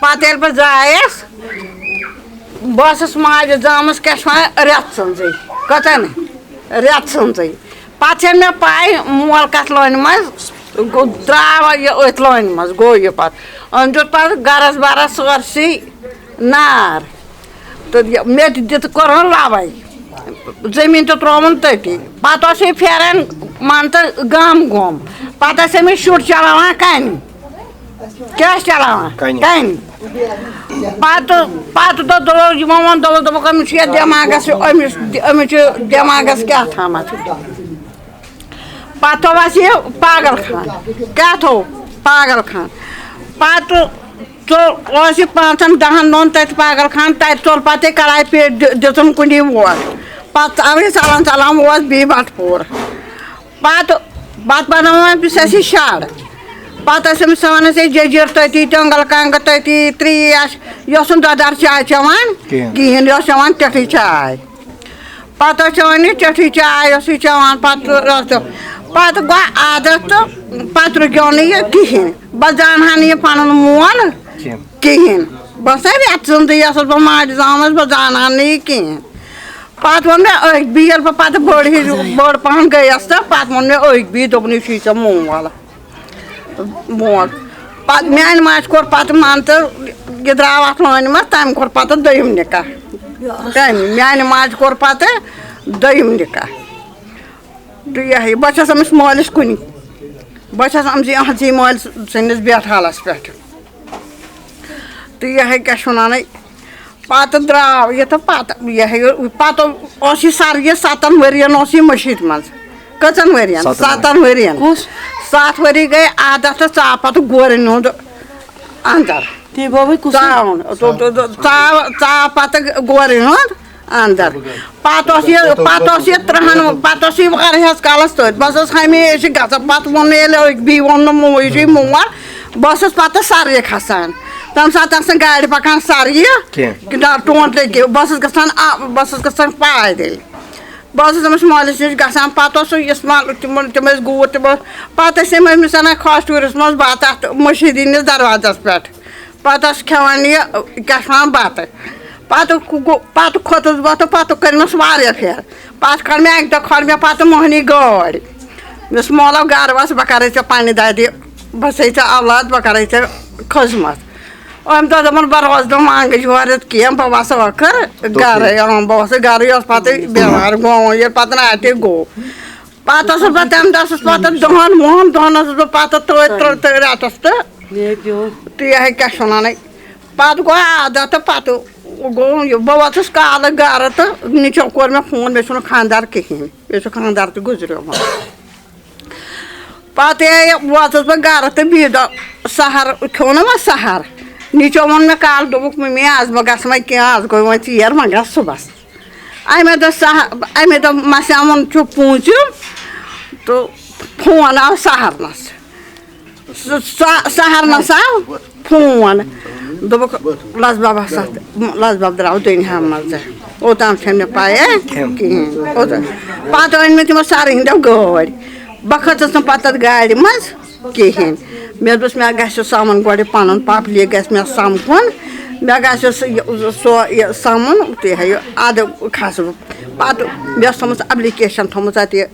پَتہٕ ییٚلہِ بہٕ زایَس، بہٕ ٲسٕس ماجہِ زامٕژ، کیٛاہ چھِ وَنان، رٮ۪تھ سٕنٛزٕے۔ کۭژاہ نہٕ؟ رٮ۪تھ سٕنٛزٕے۔ پَتہٕ چھَنہٕ مےٚ پَے، مول کَتھ لٲنہِ منٛز گوٚو، درٛاو یہِ أتھۍ لٲنہِ منٛز، گوٚو یہِ پَتہٕ۔ أمۍ دیُت پَتہٕ گَرَس بَرَس سٲرسٕے نار۔ تہٕ یہِ مےٚ تہِ دِتہٕ، کوٚرُن لَوَے۔ زٔمیٖن تہِ ترٛووُن تٔتی۔ پَتہٕ اوس یہِ پھیران، مان تہٕ، گام گوم۔ پَتہٕ ٲسۍ أمِس شُرۍ چَلاوان کَنہِ۔ کیٛاہ ٲسۍ چَلاوان؟ کَنہِ۔ کَنہِ۔ پَتہٕ، پَتہٕ دۄہ، دۄہ یِمو ووٚن، دوٚپُکھ، دوٚپُکھ، أمِس چھُ یَتھ دٮ۪ماغَس، أمِس، أمِس چھُ دٮ۪ماغَس کیٛاہ تھامَتھ۔ پَتہٕ تھوٚو اَسہِ یہِ پاگل خان۔ کیٛاہ تھوٚو؟ پاگل خان۔ پَتہٕ ژوٚل، اوس یہِ پانٛژَن دَہَن دۄہَن تَتہِ پاگل خان، تَتہِ ژوٚل پَتہٕ یہِ کڑایہِ پیٖٹۍ، دِ-، دِژٕن کُنی ووٹ۔ پَتہٕ ژاو یہِ ژَلان ژَلان ووت بیٚیہِ بَٹہٕ پوٗر۔ پَتہٕ، پَتہٕ بَنٲوٕن أمِس اَسہِ یہِ شَڈ۔ پَتہٕ ٲسۍ أمِس تھاوان أسۍ یہِ جٔجیٖر تٔتی، جنٛگل کانٛگٕر تٔتی، ترٛیش، یہِ اوس نہٕ دۄدار چاے چٮ۪وان کِہیٖنۍ۔ کِہیٖنۍ، یہِ اوس چٮ۪وان ٹٮ۪ٹھٕے چاے۔ پَتہٕ ٲسۍ چٮ۪وان یہِ ٹٮ۪ٹھٕے چاے، اوس یہِ چٮ۪وان، پَتہٕ ٲس تہٕ، پَتہٕ گوٚو عادت تہٕ پَتہٕ رُکیو نہٕ یہِ کِہیٖنۍ۔ بہٕ زانہٕ ہا نہٕ یہِ پَنُن مول کِہیٖنۍ۔ کِہیٖنۍ۔ بہٕ ٲسَے رٮ۪تھ زِندٕے ٲسٕس بہٕ ماجہِ زامٕژ، بہٕ زانہٕ ہا نہٕ یہِ کِہیٖنۍ۔ پَتہٕ ووٚن مےٚ أکۍ بیٖر، بہٕ پَتہٕ بٔڑ ہِش، بٔڑ پَہَن گٔیَس تہٕ پَتہٕ ووٚن مےٚ أکۍ بیٖر، دوٚپُن، "یہِ چھُے ژےٚ مول، مول۔" پَتہٕ میٛانہِ ماجہِ کوٚر پَتہٕ، مان تہٕ، یہِ درٛاو اَتھ لٲنہِ منٛز، تَمہِ کوٚر پَتہٕ دوٚیِم نِکاح۔ تَمہِ میٛانہِ ماجہِ کوٚر پَتہٕ دوٚیِم نِکاح۔ تہٕ یہِ ہا یہِ، بہٕ چھَس أمِس مٲلِس کُنی، بہٕ چھَس أمۍ سٕے، أہٕنٛدسٕے مٲلۍ سٕنٛدِس بیٹھالَس پٮ۪ٹھ۔ تہٕ یہِ ہا یہِ کیٛاہ چھِ وَنان، پَتہٕ درٛاو یہِ تہٕ پَتہٕ یہِ ہا یہِ، پَتہٕ اوس یہِ سَر، یہِ سَتَن ؤرِیَن اوس یہِ مٔشیٖد منٛز۔ کٔژَن ؤرِیَن؟ سَتَن۔ سَتَن ؤرِیَن۔ کُس؟ سَتھ ؤری گٔے عادت تہٕ ژاو پَتہٕ گورٮ۪ن ہُنٛد اَندَر۔ تی بابا کُس؟ ژاوُن۔ تہٕ، تہٕ، تہٕ ژاو، ژاو پَتہٕ گورٮ۪ن ہُنٛد اَندَر۔ پَتہٕ اوس یہِ، پَتہٕ اوس یہِ ترٛہَن، پَتہٕ اوس یہِ واریاہَس کالَس تٔتھۍ۔ بہٕ ٲسٕس ہمیشہِ گژھان۔ پَتہٕ ووٚن مےٚ، ییٚلہِ أکۍ بیٚیہِ ووٚن نہٕ مو-، یہِ چھُے مول، بہٕ ٲسٕس پَتہٕ سَررِ کھَسان۔ تَمہِ ساتہٕ آسہٕ نہٕ گاڑِ پَکان سَر یہِ کینٛہہ۔ کِنہٕ ٹونٛٹھ لٔگِتھ۔ بہٕ ٲسٕس گژھان آ-، بہٕ ٲسٕس گژھان پایدٔلۍ۔ بہٕ ٲسٕس أمِس مٲلِس نِش گژھان، پَتہٕ اوس سُہ یُس مَل-، تِمَن، تِم ٲسۍ گوٗر، تِم ٲسۍ، پَتہٕ ٲسۍ یِم أمِس اَنان کھوسٹوٗرِس منٛز بَتہٕ اَتھ مٔشیٖد ہِنٛدِس دروازَس پٮ۪ٹھ۔ پَتہٕ ٲس کھٮ۪وان یہِ، کیٛاہ چھِ وَنان، بَتہٕ۔ پَتہٕ گوٚو، پَتہٕ کھوٚتُس بہٕ تہٕ پَتہٕ کٔرمَس واریاہ پھِرِ۔ پَتہٕ کھٲر مےٚ اَکہِ دۄہ کھٲر مےٚ پَتہٕ مۄہنی گٲڑۍ۔ مےٚ دوٚپُس، "مولو گَرٕ وَس، بہٕ کَرَے ژےٚ پنٛنہِ دَدِ، بہٕ چھَسَے ژےٚ اولاد، بہٕ کَرَے ژےٚ خٔذمَت۔" أمۍ دوٚپ، دوٚپُن، "بہٕ روزٕ نہٕ مانٛگٕج وٲرِتھ کینٛہہ، بہٕ وَسہٕ ٲخٕر گَرَے۔" اۭں، بہٕ وَسہٕ گَرَے، یہِ اوس پَتہٕ بٮ۪مار گوٚمُت، ییٚلہِ پَتہٕ نہٕ اَتے گوٚو۔ پَتہٕ ٲسٕس بہٕ تَمہِ دۄہ، ٲسٕس پَتہٕ دۄہَن وُہَن دۄہَن ٲسٕس بہٕ پَتہٕ تٔتھۍ تہٕ تٔتھۍ رٮ۪تَس تہٕ مےٚ پیوٚو۔ تہٕ یہِ ہے کیٛاہ چھِ وَنان، پَتہٕ گوٚو عادت تہٕ پَتہٕ گوٚو یہِ، بہٕ وٲژٕس کالہٕ گَرٕ تہٕ نِچو کوٚر مےٚ فون، مےٚ چھُنہٕ خانٛدار کِہیٖنۍ، مےٚ چھُ خانٛدار تہِ گُزریومُت۔ پَتہٕ ییٚلہِ وٲژٕس بہٕ گَرٕ تہٕ بیٚیہِ دۄہ سحر کھیوٚو نہ وۄنۍ سحر، نِچو ووٚن مےٚ کالہٕ، دوٚپُکھ، "مٔمی، آز ما گژھٕ وۄنۍ کینٛہہ، آز گوٚو وۄنۍ ژیر، وۄنۍ گژھ صُبحَس۔" اَمے دۄہ سح-، اَمے دۄہ مَسیٛا ووٚن، "چھُ پوٗنٛژِم تہٕ فون آو سحرنَس۔" سُہ، سُہ، سحرنَس آو فون۔ دوٚپُکھ، "لَس بَب ہسا، لَس بَب درٛاو دُنیا منٛز۔ اوٚتام چھَنہٕ مےٚ پَے کِہیٖنۍ۔" اوٚتام۔ پَتہٕ أنۍ مےٚ تِمو سَرٕ ہِنٛدیو گٲڑۍ۔ بہٕ کھٔژٕس نہٕ پَتہٕ تَتھ گاڑِ منٛز کِہیٖنۍ۔ مےٚ دوٚپُس، "مےٚ گژھِ سامان گۄڈٕ پَنُن پَپلہِ گژھِ مےٚ سَمکھُن۔ مےٚ گژھِ سُہ، یہِ، سُہ، یہِ سَمُن، تُہۍ ہٲیِو اَدٕ کھَسہٕ بہٕ۔" پَتہٕ مےٚ ٲس تھٲومٕژ application تھٲومٕژ اَتہِ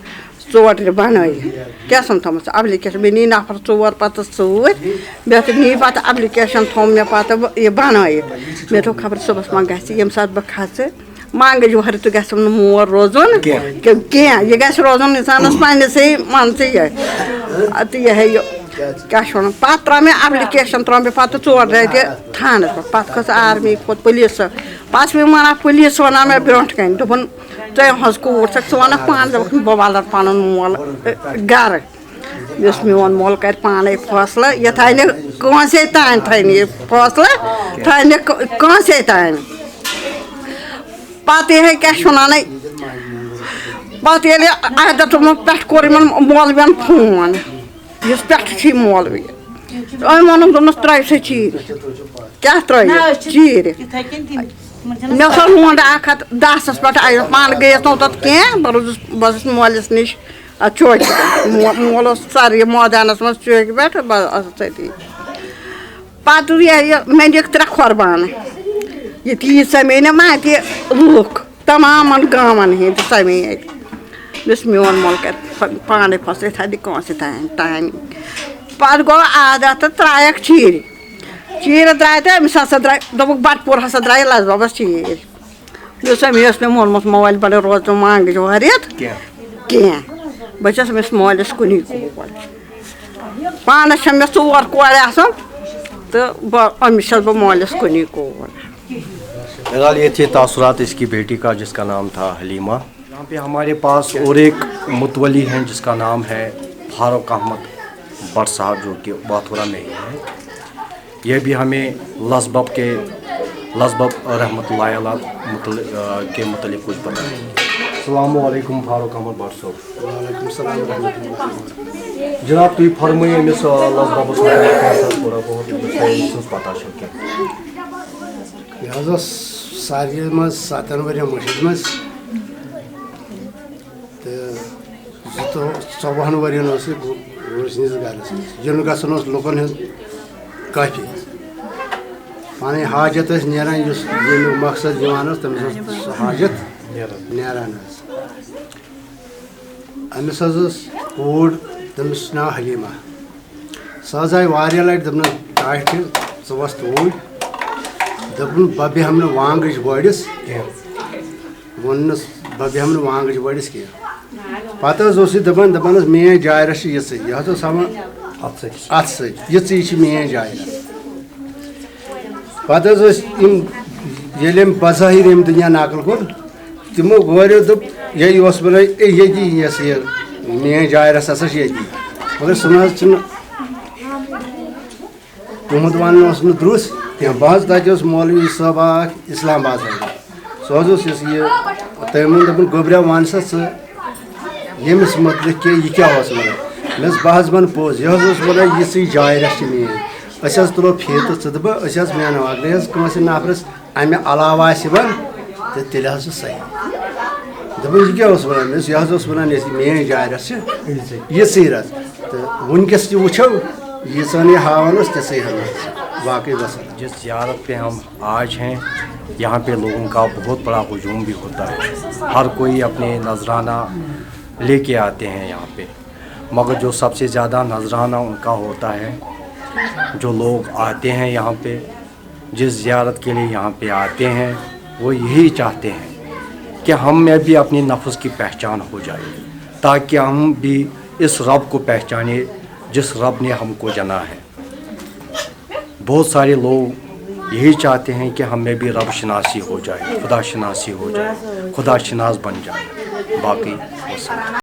ژور ترٛےٚ بَنٲیِتھ۔ کیٛاہ سَن تھٲومٕژ application؟ مےٚ نی نفر ژور پَتہٕ سۭتۍ۔ مےٚ تہِ نی پَتہٕ application، تھوٚو مےٚ پَتہٕ یہِ بَنٲیِتھ۔ مےٚ دوٚپ، خبر صُبحَس ما گژھِ، ییٚمہِ ساتہٕ بہٕ کھژٕ، مانٛگٕج وۄہرِ تہِ گژھٮ۪م نہٕ مور روزُن کینٛہہ۔ کہِ-، کینٛہہ۔ یہِ گژھِ روزُن اِنسانَس پنٛنِسٕے، مان ژٕ یہِ۔ تہٕ یہِ ہے یہِ، کیٛاہ چھِ وَنان، پَتہٕ ترٛٲو مےٚ application، ترٛٲو مےٚ پَتہٕ ژور رٮ۪تھ یہِ تھانَس پٮ۪ٹھ۔ پَتہٕ کھٔژ army، کھوٚت پُلیٖسَس۔ پَتہٕ چھِ مےٚ وَنان، پُلیٖس وَنان مےٚ برٛونٛٹھ کَنہِ، دوٚپُن، "ژٕ ہٲوہَس کوٗر چھَکھ، ژٕ وَنَکھ پانہٕ، دوٚپُکھ، بہٕ وَلَتھ پَنُن مول، اے، گَرٕ۔" یُس میون مول کَرِ پانَے فٲصلہٕ، یہِ تھاوِ نہٕ کٲنٛسے تام، تھاوِ نہٕ یہِ فٲصلہٕ، تھاوِ نہٕ کٲ-، کٲنٛسے تام۔ پَتہٕ یِہے کیٛاہ چھِ وَنان، پَتہٕ ییٚلہِ اَکہِ دۄہ تِمو پٮ۪ٹھ کوٚر یِمَن مولوِیَن فون، یُس پٮ۪ٹھٕ چھُ یہِ مولوی، أمۍ ووٚنُن، دوٚپنَس، "ترٛٲیِو سا چیٖرِ۔" کیٛاہ ترٛٲیِو؟ نہ، أسۍ چھِ چیٖرِ۔ یِتھَے کٔنۍ تِم، تِمَن چھِنہ مےٚ اوس سۄ لونٛڈٕ اَکھ ہَتھ دَہَس پٮ۪ٹھ، آیہِ پانہٕ گٔیَس نہٕ اوٚتَتھ کینٛہہ، بہٕ روٗزٕس، بہٕ ٲسٕس مٲلِس نِش اَتھ چوکہِ پٮ۪ٹھ۔ مو-، مول اوس سَر یہِ مٲدانَس منٛز چوکہِ پٮ۪ٹھ، بہٕ ٲسٕس تٔتی۔ پَتہٕ یہِ، یہِ مےٚ نِکھ ترٛےٚ قۄربانہٕ۔ یہِ تیٖژ سَمے نہٕ مےٚ اَتہِ لُکھ، تَمامَن گامَن ہِنٛدۍ سَمے اَتہِ۔ یُس میون مول کَرِ پَ-، پانَے فٲصلہٕ، یِتھ آسہِ کٲنٛسہِ تام، تام۔ پَتہٕ گوٚو عادت تہٕ ترٛایَکھ چیٖرِ۔ چیٖرِ درٛاے تہٕ أمِس ہسا درٛاے، دوٚپُکھ، "بَٹہٕ پوٗر ہسا درٛاے لَس بَبَس چیٖرِ۔" یُس أمۍ یٲژ مےٚ ووٚنمُت، "مٲلۍ بَڑٕ روز ژٕ مانٛگٕج وٲرِتھ کینٛہہ۔ کینٛہہ۔" بہٕ چھَس أمِس مٲلِس کُنی کوٗر۔ پانَس چھےٚ مےٚ ژور کورِ آسان تہٕ بہٕ، أمِس چھَس بہٕ مٲلِس کُنی کوٗر۔ بہرحال، یہ تھے تاثرات اس کی بیٹی کا، جس کا نام تھا حلیمہ۔ یہاں پہ ہمارے پاس اور ایک متولی ہیں، جس کا نام ہے فاروق احمد بٹ صاحب، جو کہ باتھورا میں ہی ہے۔ یہ بھی ہمیں لس بب کے، لس بب رحمت اللہ علیہ متعلق، آ، کے متعلق کچھ بتائیں گے۔ السلام علیکم فاروق احمد بٹ صاحب۔ وعلیکم السلام ورحمۃ اللہ وبرکاتہ۔ جناب، تُہۍ فرمٲیِو أمِس، آ، لس ببس متعلق کینٛہہ سا تھوڑا بہت، یُس تۄہہِ أمۍ سٕنٛز پتہ چھو کینٛہہ۔ یہِ حظ اوس ساروِیو منٛز ستن ؤرین مٔشیٖد منٛز تہٕ زٕتووُہ، ژۄوُہن ؤرین اوس یہِ گُ-، گُرِس نِس گرس منٛز۔ یُن گژھُن اوس لُکن ہُنٛد کٲفی۔ پنٕنۍ حاجت ٲسۍ نیران، یُس ییٚمیُک مقصد یِوان اوس، تٔمِس اوس سُہ حاجت نیران حظ۔ أمِس حظ ٲس کوٗر، تٔمِس چھُ ناو حلیمہ۔ سۄ حظ آیہِ واریاہ لَٹہِ، دوٚپنَس، "ڈاکٹر، ژٕ وَس توٗرۍ۔" دوٚپُن، "بہٕ بیٚہمہٕ نہٕ وانٛگٕچ وٲرِس کینٛہہ۔" ووٚننَس، "بہٕ بیٚہمہٕ نہٕ وانٛگٕچ وٲرِس کینٛہہ۔" پَتہٕ حظ اوس یہِ دَپان، دَپان حظ، "میٛٲنۍ جاے رَژھ چھِ یِژٕے۔" یہِ حظ اوس ہاوان اَتھٕ سۭتۍ۔ اَتھٕ سۭتۍ، "یِژٕے چھِ میٛٲنۍ جاے رَژھ۔" پَتہٕ حظ ٲسۍ یِم، ییٚلہِ أمۍ بظٲہِر ییٚمہِ دُنیا نقل کوٚر، تِمو گوریو دوٚپ، "یہِ اوس وَنان، اے، ییٚتی یۄس یہِ میٛٲنۍ جاے رَژھ ہسا چھِ ییٚتی۔" مگر سُہ نہ حظ چھُنہٕ، تِہُنٛد وَنُن اوس نہٕ درٛوس کینٛہہ۔ بہٕ حظ تَتہِ اوس مولوی صٲب اَکھ اِسلام آباد۔ سُہ حظ اوس یُس یہِ، تٔمۍ ووٚن، دوٚپُن، "گوٚبریا، وَن سا ژٕ ییٚمِس مُتعلِق کہِ یہِ کیٛاہ اوس وَنان؟" مےٚ دوٚپُس، "بہٕ حظ وَنہٕ پوٚز، یہِ حظ اوس وَنان، یِژٕے جاے رَژھ چھِ میٛٲنۍ۔" أسۍ حظ تُلو فیٖتہٕ ژٕ تہٕ بہٕ، أسۍ حظ مینو۔ اگرے حظ کٲنٛسہِ نفرس امہِ علاوٕ آسہِ یِوان، تہٕ تیٚلہِ حظ چھُ صحیح۔ دوٚپُن، یہِ کیٛاہ اوس ونان؟ مےٚ دوٚپُس، یہِ حظ اوس ونان، یۄس یہِ میٲنۍ جارس چھِ، یہِ ژٕے رژھ۔ تہٕ وٕنکیٚس تہِ وٕچھو، ییٖژہن یہِ ہاوان اوس، تِژھٕے ہن ٲس۔ باقٕے وسلام۔ جس زیارت پہ ہم آج ہیں، یہاں پہ لوگوں کا بہت بڑا ہجوم بھی ہوتا ہے۔ ہر کوئی اپنے نذرانہ لے کے آتے ہیں یہاں پہ، مگر جو سب سے زیادہ نذرانہ ان کا ہوتا ہے، جو لوگ آتے ہیں یہاں پہ، جس زیارت کے لیے یہاں پہ آتے ہیں، وہ یہی چاہتے ہیں کہ ہم میں بھی اپنے نفس کی پہچان ہو جائے، تاکہ ہم بھی اس رب کو پہچانیں جس رب نے ہم کو جنا ہے۔ بہت سارے لوگ یہی چاہتے ہیں کہ ہمیں بھی رب شناسی ہو جائے، خدا شناسی ہو جائے، خدا شناس بن جائے۔ باقی وسلام۔